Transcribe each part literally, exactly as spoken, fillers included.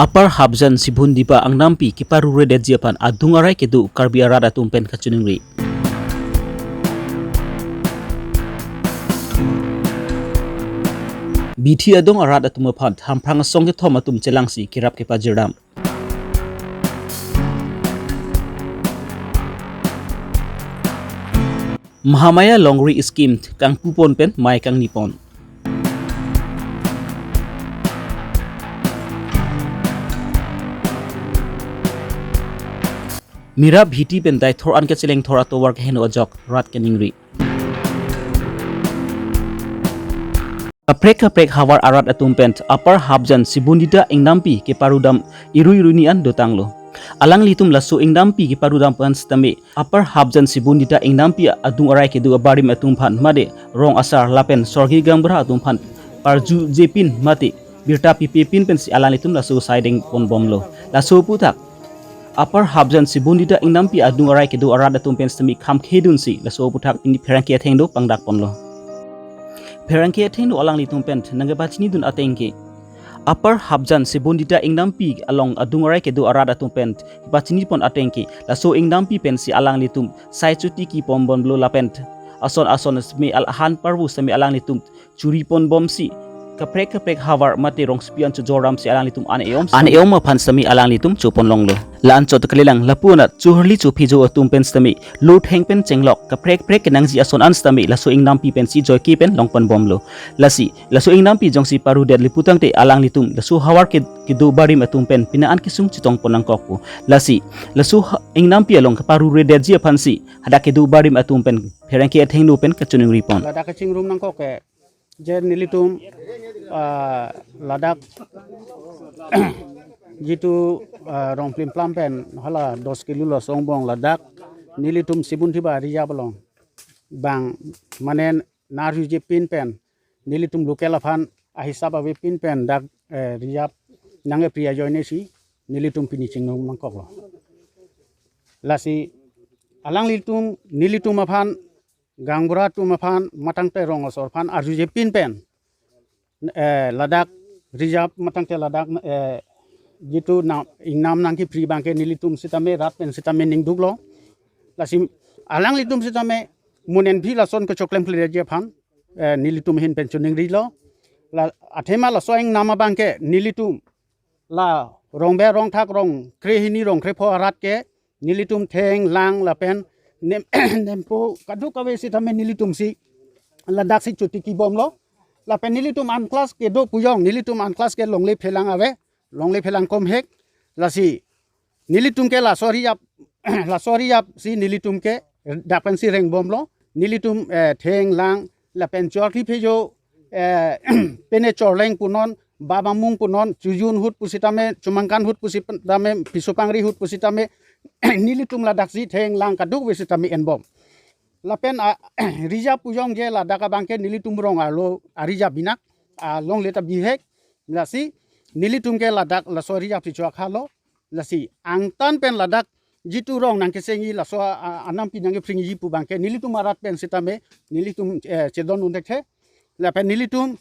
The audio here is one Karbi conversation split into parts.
Upper Hafjan Sibundipa Ingnampi keparuredetji aphan adung arai kedo Karbi arat atum pen kachiningri. Bithi adong arat atum aphan Hamprang asong kethom atum chelangsi kerap kepajirdam. Mahamaya Longri Scheme kangpupon pen mei kangnipon. Mirap Hiti pen Deithor an kachelengthor atovar keheno ajok rat keningri. Kaprek kaprek havar arat atum pen Upper Hafjan Sibundipa Ingnampi keparudam irui irui ni an dotanglo. Alanglitum laso ingnampi keparudam pen sitame Upper Hafjan Sibundipa Ingnampi adung arai kedo abarim atum aphan mate rong asar lapen sorgi gaonbura atum aphan parjujepin mate birta pipepin pensi alanglitum laso saideng ponbomlo. Laso aphuthak Upper Hafjan Sibundipa Ingnampi adung arai kedo arat atum pen sitame kham khedunsi laso aphuthak pini pherangke athengno pangdakponlo. Pherangke athengno alanglitum pen nangkepachinidun ateng ke Upper Hafjan Sibundipa Ingnampi along adung arai kedo arat atum pen pachinipon ateng ke laso ingnampi pensi alanglitum sai chotiki ponbomlo lapen ason ason sitame al han parvo sitame alanglitum churi ponbomsi kaprek kaprek havar mate rongsopi an chojordamsi alanglitum an eom an eom aphan sitame alanglitum choponlonglo. La-an chot kalilang lapu anat choharli chophijo atum pen sitame lo theng pen chenglok kaprek kaprek kenangji ason an sitame laso ingnampi pensi joike pen longponbomlo. Lasi laso ingnampi jongsi parudet liputangte alanglitum laso havar ke kedo barim atum pen pina an kesung chetongpon nangkokpo. Lasi laso ha-, ingnampi along keparuredetji aphansi hadak kedo barim atum pen pherangke athengno pen kachiningripon. Ladak kachingrum nangkok ke je nelitum, ah, ladak jitu, ah, Rongplimplam pen hala dos kilo lo songbong ladak nelitum Sibundipa reserve along bang mane narjujepin pen nelitum local aphan ahisap avepin pen dak, eh, reserve nangkepri ajoine si nelitum pini chingrum nangkoklo. Lasi alanglitum nelitum aphan gaonbura atum aphan matangte rong asor aphan arjujepin pen, eh, ladak reserve matangte ladak, eh, jitu na ingnam nangkepri abangke nelitum sitame rat pen sitame ningduklo. Lasi alanglitum sitame mo-enphi lason kechoklem kledetji aphan, eh, nelitum ahin pen choningrilo. La athema laso ingnam abangke nelitum la rongbe rongthak rongkre hini rongkre pho arat ke nelitum theng lang lapen nem nempo kadokave sitame nelitum si ladak si chotiki bomlo. Lapen nelitum an class kedo pujong nelitum an class ke longle phelang ave, longle phelang komhek. Lasi nelitum ke laso reserve laso reserve si nelitum ke dak pensi rengbomlo. Nelitum, eh, theng lang lapen chorki phejo, eh, pene chorleng punon, baba mung punon, chujun ahut pusitame, chumangkan ahut pusitame, pisopangri ahut pusitame nelitum ladak si theng lang kadokave sitame enbom. Lapen a reserve pujong je ladak abangke nelitum rong arlo a reserve binak, a longle ta bihek. Lasi nelitum ke ladak laso reserve si chokhalo. Lasi angtan pen ladak jitu rong nangkesengji laso a, a, anampi nangkephringji pu abangke nelitum arat pen sitame nelitum, eh, chedondun thekthe. Lapen nelitum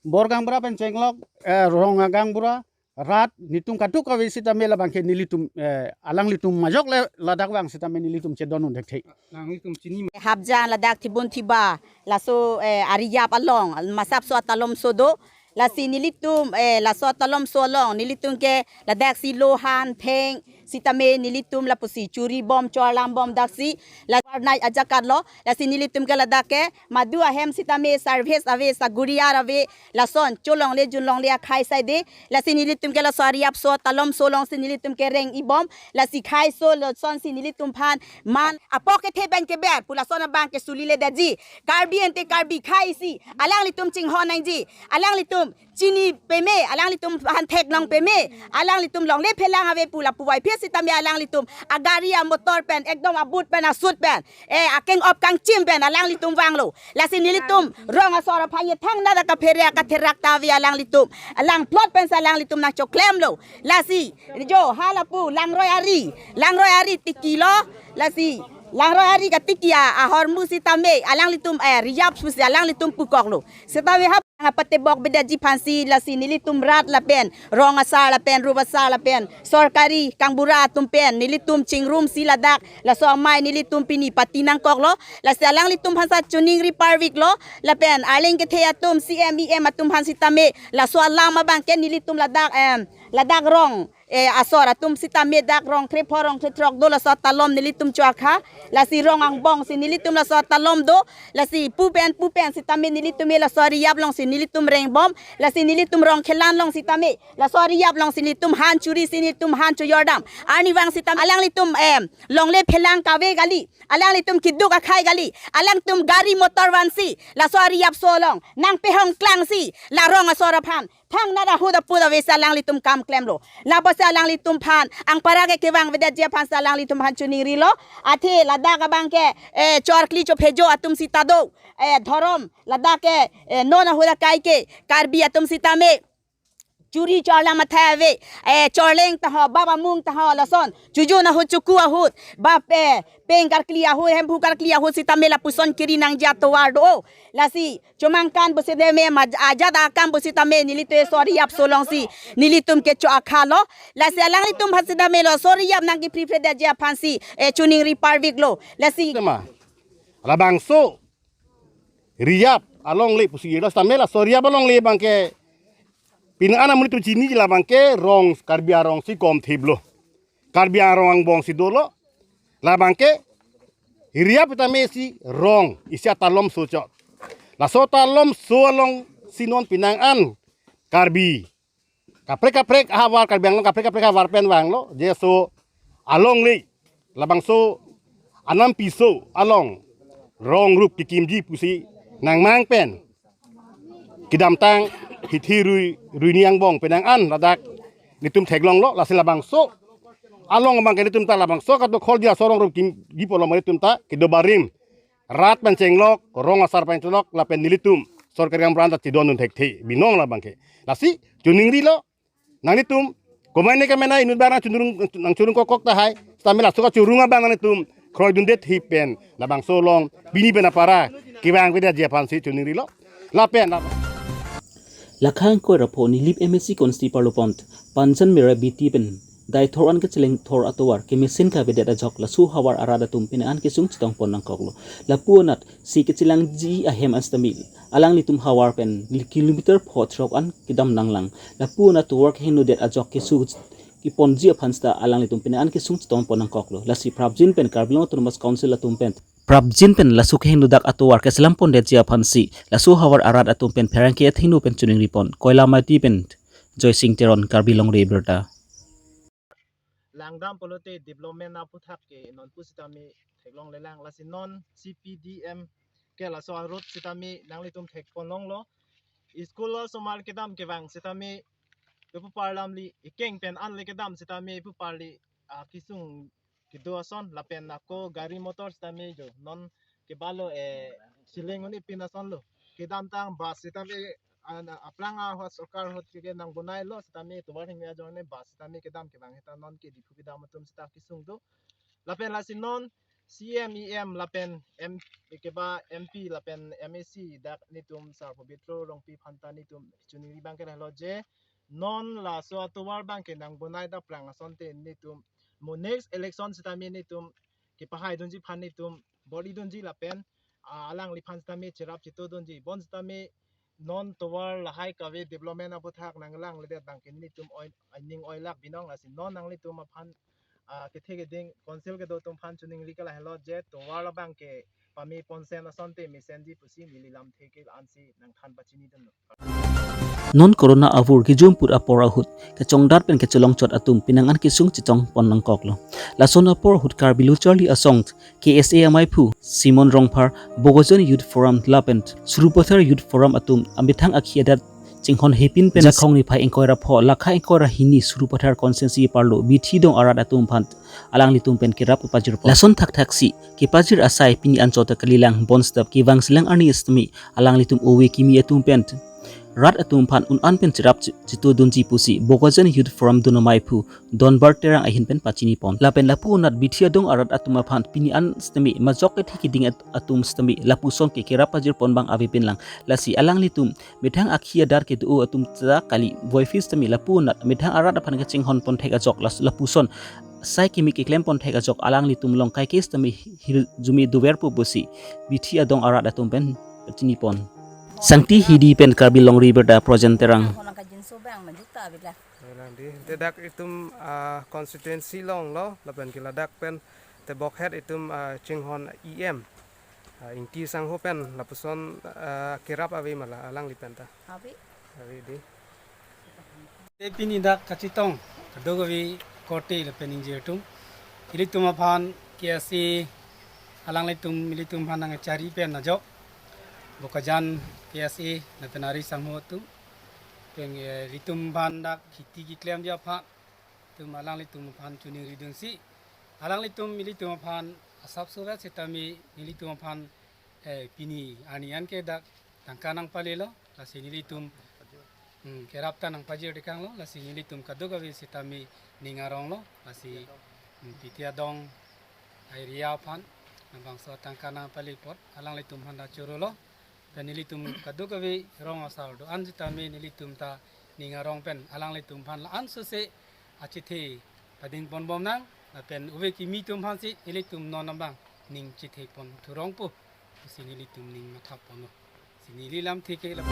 bor gaonbura pen chenglok, eh, rong agaonbura rat nelitum kadokave sitame labangke nelitum, eh, alanglitum majok le ladak vang sitame nelitum chedondun thekthe. Nanglitum chini ma? Hafjan ladak Sibundipa laso, eh, a reserve along masapso atalomso do. Lasi nelitum, eh, laso atalomso along nelitum ke ladak si lo han theng sitame nelitum lapusi churi bom chorlam bom daksi la warnai ajakatlo. Lasi nelitum ke ladak ke madu ahem sitame service ave, saguri ar ave, lason cholongle junlongle akhei saide. Lasi nelitum ke laso a reserve so atalomso alongsi nelitum ke reng-ibom. Lasi kheiso lason si nelitum aphan man apok kethe pen keber pu lason abangke suliledetji. Karbi ante Karbi khei si alanglitum chinghon nangji. Alanglitum chini peme, alanglitum aphan theklong peme, alanglitum longle phelang ave pu lapu vaiphi sitame alanglitum agari amotor pen ekdom abut pen asut pen, eh, akeng op kangchim pen alanglitum vanglo. Lasi nelitum rong asor aphan ye thangnatta kaphere akatherak ta ave alanglitum. Alang plot pensi alanglitum nangchoklemlo. Lasi jo ha lapu Langroi ari, Langroi ari tikilo. Lasi Langroi ari katiki a, ahormu sitame alanglitum, eh, reserve pusi alanglitum pukoklo. Sitame ha apatebok bedetji aphansi lasi nelitum rat lapen rong asar lapen rup asar lapen sorkari kangbura atum pen nelitum chingrumsi ladak laso amei nelitum pini pati nangkoklo. Lasi alanglitum aphansi choningri parviklo lapen arleng kethe atum C M E M atum aphan sitame laso alam abangke nelitum ladak em ladak rong eh, asor atum sitame dak rong thre pho rong thre throk do laso talom nelitum chokha. Lasi rong angbong si nelitum laso talom do. Lasi pu pen pu pen sitame nelitum e laso riyap along si nelitum rengbom. Lasi nelitum rong khelan along sitame laso riyap along si nelitum han churi si nelitum han chojordam. Arnivang sitame alanglitum em longle phelang kave kali. Alanglitum keduk akhei kali. Alangtum gari motor vansi laso riyapso along nangpehong klangsi la rong asor aphan thangnat ahut aput avesi alanglitum kam klemlo. Lapusi alanglitum aphan angpara ke kevang vedetji aphansi alanglitum aphan choningrilo. Athe ladak abangke eh, chorkli chophejo atum sita do. Eh, dhorom ladak ke eh, non ahut akai ke Karbi atum sitame churi chorlam athai ave. Eh, chorleng taho, bap amung taho, lason chujun ahut, chuku ahut, bap eh, peng karkli ahut, hemphu karkli ahut sitame lapuson kiri nangji atovar do. Lasi chomangkan pusitame maj- ajat akam pusitame nelitum e laso riyapso along si nelitum kecho akhalo. Lasi alanglitum aphan sitame laso riyap nangkephri phredetji aphansi eh, choningri parviklo. Lasi tema labangso riyap alongle pusi lo sitame laso riyap alongle abangke pini ana muni tu chini labangke rong Karbi arong si kom thiplo. Karbi arong angbong si dolo. Labangke riyap tame si rong isi atalomso chot. Laso talomso along si non pinang an Karbi kaprek kaprek ahavar, Karbi Anglong kaprek kaprek ahavar pen vanglo, je laso alongle labangso anam piso along rong rup kekimji pusi nangmang pen kedamtang hithi rui ruini angbong penang an ladak nelitum theklonglo. Lasi labangso along abangke nelitum ta labangso kato kholji aso rong rup kimji pu along nelitum ta kedo barim rat pen chenglok, rong asar pen chenglok lapen nelitum sorkari kangbura ta chedondun thekthe binong labangke. Lasi choningrilo nanglitum komane kamenai inut abang nangchorung nangchorung kokkok tahai sitame laso kachorung abang nanglitum kroidundet thip pen labangso along pini pen apara kevang vedetji aphansi choningrilo. Lapen Lakha ingkoi ra pho Nilip M A C constituency arlo pon Panjan Mera Biti pen dai thor an kecheleng thor atovar kemesen kavedet ajok laso havar arat atum pini an kesung chetongpon nangkoklo. Lapu anat si kechelangji ahem an sitame alanglitum havar pen kilometer pho throk an kedam nanglang. Lapu anat tovar kehingnodet ajok keso keponji aphan sita alanglitum pini an kesung chetongpon nangkoklo. Lasi prapjin pen Karbi Anglong Autonomous Council atum pen prapjin pen laso kehingnodak atovar keselam pondetji aphansi laso havar arat atum pen pherangke athengno pen choningripon. Koilamati pen Joysing Teron, Karbi Longri Abirta. Langdam pulote development aputhak ke non pusitame theklonglelang, lasi non C P D M ke laso arut sitame nanglitum thekponlonglo. School osomar kedam kevang sitame, pepupar lamli ikeng pen anle kedam sitame puparli ah, kesung kedo ason lapen ako gari motor sitame jo non kebalo eh, cheleng un-e pin asonlo. Kedamtang bus sitame an- aplang ahut sorkar ahut ke nangbonailo sitame tovar hingve ajoine bus sitame kedam kevang heta non ke Diphu kedam atum sita kesung do. Lapen lasi non C M E M lapen M keba M P lapen M A C dak netum Sar Pobitro Rongpi aphanta netum choningri abangke lahelo je non laso atovar abangke nangbonai dapprang asonte netum mo next election sitame netum kepahaidunji aphan netum bor-idunji lapen ah, alangliphan sitame cherap chetodunji. Bonsitame non tovar lahai kave development aputhak nanglang ledet abangke netum oi ning oilak binong, lasi non nanglitum aphan ah, kethe keding council kedo atum aphan choningri ke lahelo je tovar abangke pame ponsen asonte mesenji pusi neli lamthe ke ansi nangthan pachinidunlo. Non corona avur kejum put apor ahut kechongdat pen kechelongchot atum pini an kesung chetongpon nangkoklo. Lason apor ahut Karbi Lo Charli Asong K S A amaiphu Simon Rongphar, Bokajan Youth Forum lapen Sarupathar Youth Forum atum amethang akhi adat chinghon hepin pen Jakhong niphai ingkoi ra pho Lakha ingkoi ra hini Sarupathar constituency arlo Bithi Dong arat atum aphan alanglitum pen kerap pajirpon. Lason thakthaksi kepajir asai pini anchot kalilang, bonsitame kevangselang arni sitame alanglitum ove kimi atum pen rat atum aphan un-an pen cherap che-, chetudunji pusi Bokajan Youth Forum dunamai aphu Donbar Terang ahin pen pachini pon. Lapen lapu anat bithi adong arat atum aphan pini an sitame majok kethe keding at-, atum sitame lapuson ke kerap pajir pon abang ave pinlang. Lasi alanglitum methang akhi adar kedo atum ta kali, boyfriend sitame lapu anat methang arat aphan kachinghon pon thek ajok, las-, lapuson sai kimi keklem pon thek ajok alanglitum along kaike sitame hirjume doverpo pusi bithi adong arat atum pen pachini pon. Sangti Hidi pen Karbi Longri Abirta Projen Terang. Konang kajinso bang majuk ta abila. Nang di, te dak itum, ah, constituency along lo, lapen ke ladak pen tebokhet itum, ah, chinghon E M, ah, Ingti sangho pen lapuson, ah, kerap ave ma la alangli pen ta. Ave. Ave di. Te pini dak kachetong kadokave korte lapen ingjir atum, ilitum aphan K S A alanglitum ilitum aphan nangchari pen ajok Bokajan K S A lapen ari sangho atum pen, eh, ilitum aphan dak kheti keklemji aphan itum alanglitum aphan choningridunsi, alanglitum ilitum aphan asapso vet sitame nelitum aphan, eh, pini arni an ke dak tangka nangpalelo, lasi nelitum, hmm, kerap ta nangpajir tekanglo, lasi nelitum kadokave sitame ning aronglo, lasi, hmm, bithi adong area aphan, nang bangso tangka nangpale apot, alanglitum aphan ta chorolo, pen nelitum kadokave rong asar do-an sitame nelitum ta ning arong pen alanglitum aphan la-an sose achethe pading pon bom nang, lapen ove kimi atum aphansi nelitum non abang ning chethe pon thurongpo, si nelitum ning matha ponlo, si neli lamthe ke la.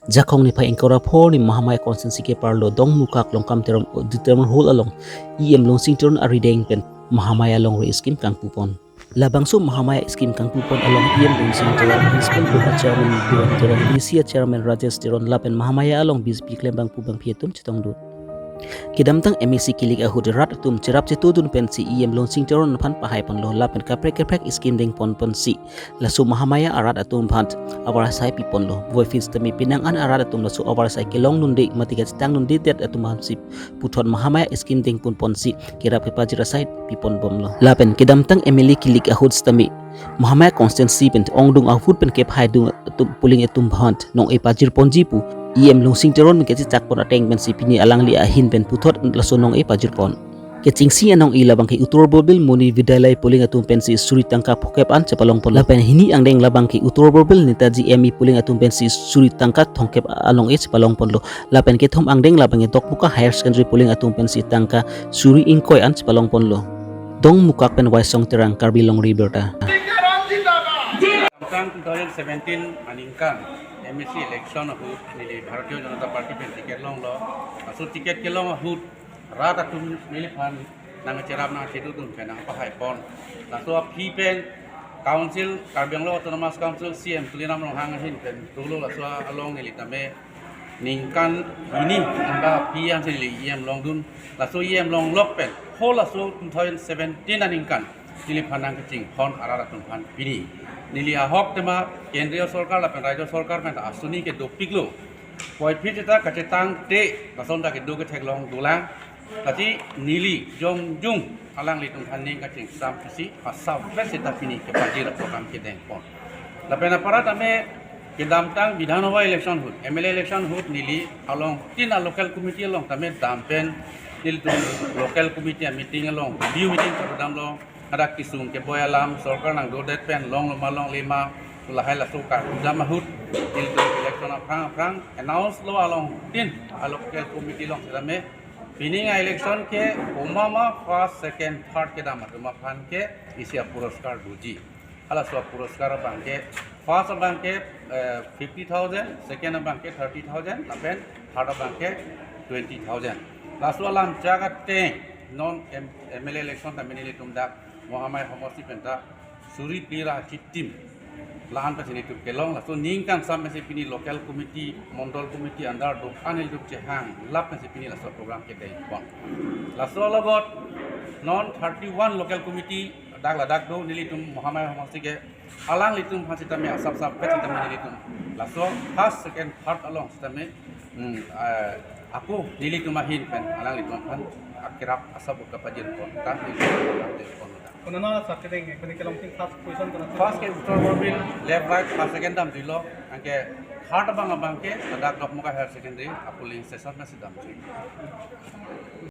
Jakhong niphai ingkoi ra pho arni Mahamaya constituency keparlo Dongmukak Longkam Teron Auditorium Hall along E M Longsing Teron arideng pen Mahamaya longri scheme kangpu pon. Labangso Mahamaya scheme kangpu pon along E M Longsing Teron, Municipal Board Chairman Biren Teron, B C A Chairman Rajesh Teron lapen Mahamaya along B J P klembangpo bangphi atum chetongdun. Kedamtang M A C kilik ahut rat atum cherap chetudun pensi E M Longsing Teron aphan pahai ponlo, lapen kaprek kaprek scheme deng pon ponsi laso Mahamaya arat atum aphan avarsai pi ponlo. Boyfriend sitame penang an arat atum laso avarsai kelong dunde mate kachetang dundedet atum aphansi puthot Mahamaya scheme deng pon ponsi kerap kepajir asai pi pon bomlo. Lapen kedamtang M L A kilik ahut sitame Mahamaya constituency pen ongdung ahut pen kephaidung atum polling atum aphan nong-e pajir ponji pu E M Longsing Teron pen kachechak pon ateng pensi pini alangli ahin pen puthot laso nong-e pajir pon. Kechengsi anong-e labang ke Uttar Borbil Moni Vidyalaya polling atum pensi suri tangka phokep an chepalong ponlo. Lapen hini angdeng labang ke Uttar Borbil Netaji M E polling atum pensi suri tangka thomkep along-e chepalong ponlo. Lapen kethom angdeng labang ke Dokmoka Higher Secondary polling atum pensi tangka suri ingkoi an chepalong ponlo. Dongmukak pen Waisong Terang, Karbi Longri Abirta. Tangtang two thousand seventeen aningkan M A C election ahut neli Bharatiya Janata Party pen ticket longlo. Laso ticket kelong ahut rat atum neliphan nangcherap nangchetudun pen nangpahai pon. Laso aphi pen Council, Karbi Anglong Autonomous Council C E M Tuliram Ronghang ahin pen dolo, laso along neli tame ningkan hini anba aphi ansi neli E M longdun. Laso E M longlok pen ho laso two thousand seventeen aningkan neliphan nangkachinghon arat atum aphan pini. Neli ahok tema Kendriya Sorkar lapen Rajya Sorkar pen ta asoni kedopiklo. Puvoiphit seta kachetangte lason ta kedo ketheklong dolang. Lasi neli jongjung alanglitum aphan ning kachingsam pusi asap vet seta pini kepajir program kedeng pon. Lapen apara tame kedamtang Bidhan Sabha election ahut, M L A election ahut neli along tin a local committee along tame dam pen nelitum local committee a meeting along, review meeting kedam along, hadak kesung keboi alam, sorkar nangdodet pen longlo ma longle ma, lahai laso kedam ahut nelitum election aphrang aphrang announce lo along tin a local committee along sitame pining a election ke komat ma first, second, third kedam atum aphan ke isi a puraskar doji. Halaso a puraskar abang ke, first abang ke, eh, fifty thousand, second abang ke thirty thousand, lapen third abang ke twenty thousand. Laso alam chak ateng non M-, M L A election tame nelitum dak Mahamaya homosti pen ta suri phli ra chitim la-an pensi nelitum kelong, laso ning kangsam pensi pini local committee, mondol committee under do-an nelitum chehang lap pensi pini laso program kedeng pon. Laso alogot non thirty-one local committee dak ladak do, nelitum Mahamaya homosti ke alanglitum aphan sitame asap sap vet sitame nelitum laso first, second, third along sitame, hmm, eh, ako nelitum ahin pen alanglitum aphan akerap asap kepajir pon ta nelitum pon ta. Konat asar kedeng, kene kelong tin first position konat? First ke Uttar Borbil, left right first second damjuilo, anke third abang abang ke ladak Dokmoka Higher Secondary a polling station nasi damjui.